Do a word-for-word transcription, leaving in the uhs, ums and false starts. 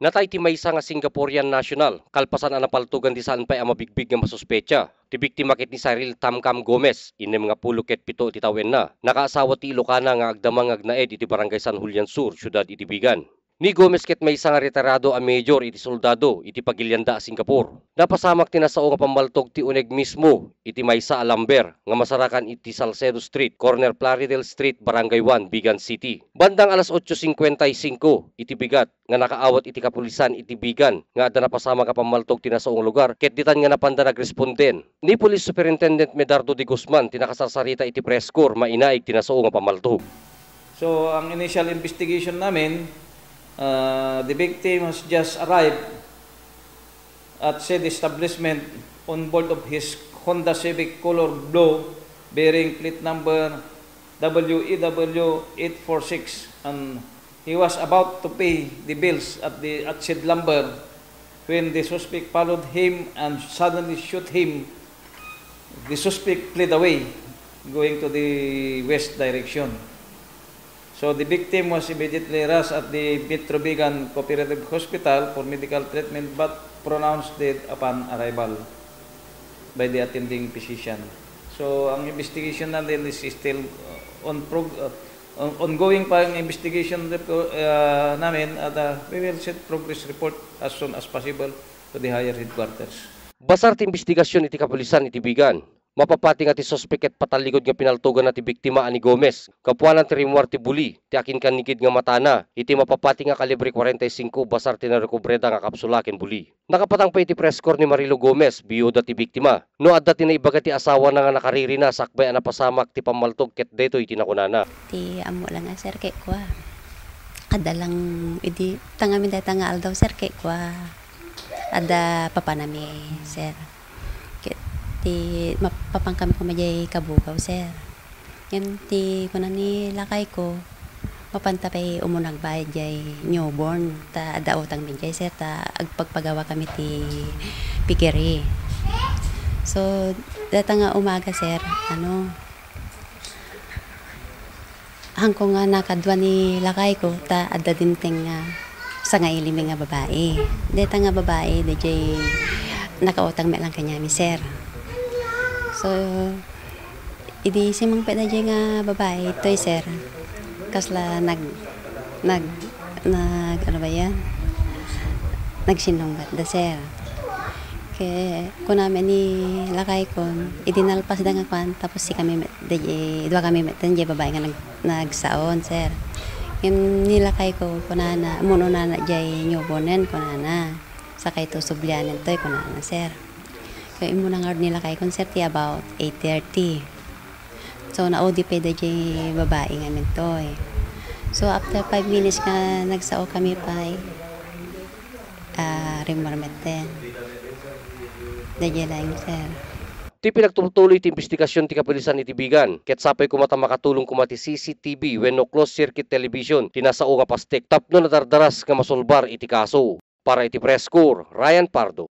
Natay ti maysa nga Singaporean national, kalpasan a napaltogan ti saan pay a mabigbig nga masuspecha. Ti biktima ket ni Cyril Tamcam Gomez, innem nga pulo ket pito ti tawenna. Nakaasawa ti Ilocana nga agdama nga agnaed iti Barangay San Julian Sur, siudad iti Vigan. Ni Gomez ket maysa nga retirado a major iti soldado iti pagilianda a Singapore. Napasamak ti nasao nga pammaltog ti uneg mismo iti maysa a lumber nga masarakan iti Salcedo Street, corner Plaridel Street, Barangay one, Vigan City. Bandang alas otso cincuenta y cinco iti bigat nga nakaawat iti kapulisan iti Vigan nga adda napasamak a pammaltog ti nasao nga lugar ket ditan nga napanda nagresponden. Ni Police Superintendent Medardo de Guzman ti nakasarsarita iti press corps mainaig ti nasao nga pammaltog. So, ang initial investigation namin, uh, the victim has just arrived at said establishment on board of his Honda Civic color blue bearing plate number W E W eight four six, and he was about to pay the bills at the at said lumber when the suspect followed him and suddenly shoot him. The suspect fled away, going to the west direction. So the victim was immediately rushed at the Metro Vigan Cooperative Hospital for medical treatment but pronounced dead upon arrival by the attending physician. So ang investigation natin is still uh, on prog uh, on- ongoing pa ang investigation uh, namin at uh, we will set progress report as soon as possible to the higher headquarters. Basar ti imbestigasyon iti kapulisan iti Vigan. Mapapati nga ti suspek ket patallikod nga pinaltoganna ti biktima a ni Gomez. Gapuanan ti rimmuar ti buli ti akinkannikid nga matana iti mapapati nga kalibre kwarenta y singko basar ti narekobreda nga kapsula ken buli. Nakapatang pay iti press corps ni Marilo Gomez, biyuda ti biktima. No adda ti naibaga ti asawana nga nakaririna sakbay a napasamak ti pammaltog ket daytoy ti nakunana. Ti ammo lang a, sir, kay kua. Adda lang idi tangamin dayta nga aldaw, sir, kay kua. Adda papanami, sir. Ket ti map- papankami koma jay kabugaw, sir. Ngem ti kuna ni lakayko, mapanta pay umuna agbayad jay newborn, ta adda utangmi jay, sir, ta agpagpagawa kami ti piggery. So, data nga umaga, sir, ano, Hangko nga nakadua ni lakayko ta adda dimteng nga sangailimi nga babai. Dayta nga babai, dayjay nakautang met lang kaniami, sir. So, idi simmangpet dayjay nga babai, toy, sir, kasla nag-, nag-, nag-, ano ba yan? Nagsinnungbat da, sir. Ket kunami ni lakayko, idi nalpasda nga kuan, tapos sikami met, dayjay, dua kami met, dayjay babai nga nag-, nagsaon, sir. Ngem ni lakayko, kunana, "Ammon unana jay newbornen," kunana. "Sakayto sublianen toy," kunana, sir. Ket immuna ngarud ni lakayko, sir, ti about eight thirty. So, naudi pay dayjay babai ngamin toy. So, after five minutes nga nagsao kami pay, ah, rimmuar metten. Dayjay laeng, sir. Ti pinagtutuloy ti imbestigasyon ti kapulisan iti Vigan, ket sapay koma ta makatulong koma ti C C T V wenno closed circuit television ti nasao nga pastek tapno nadardaras nga masolbar iti kaso. Para iti Press Corps, Ryan Pardo.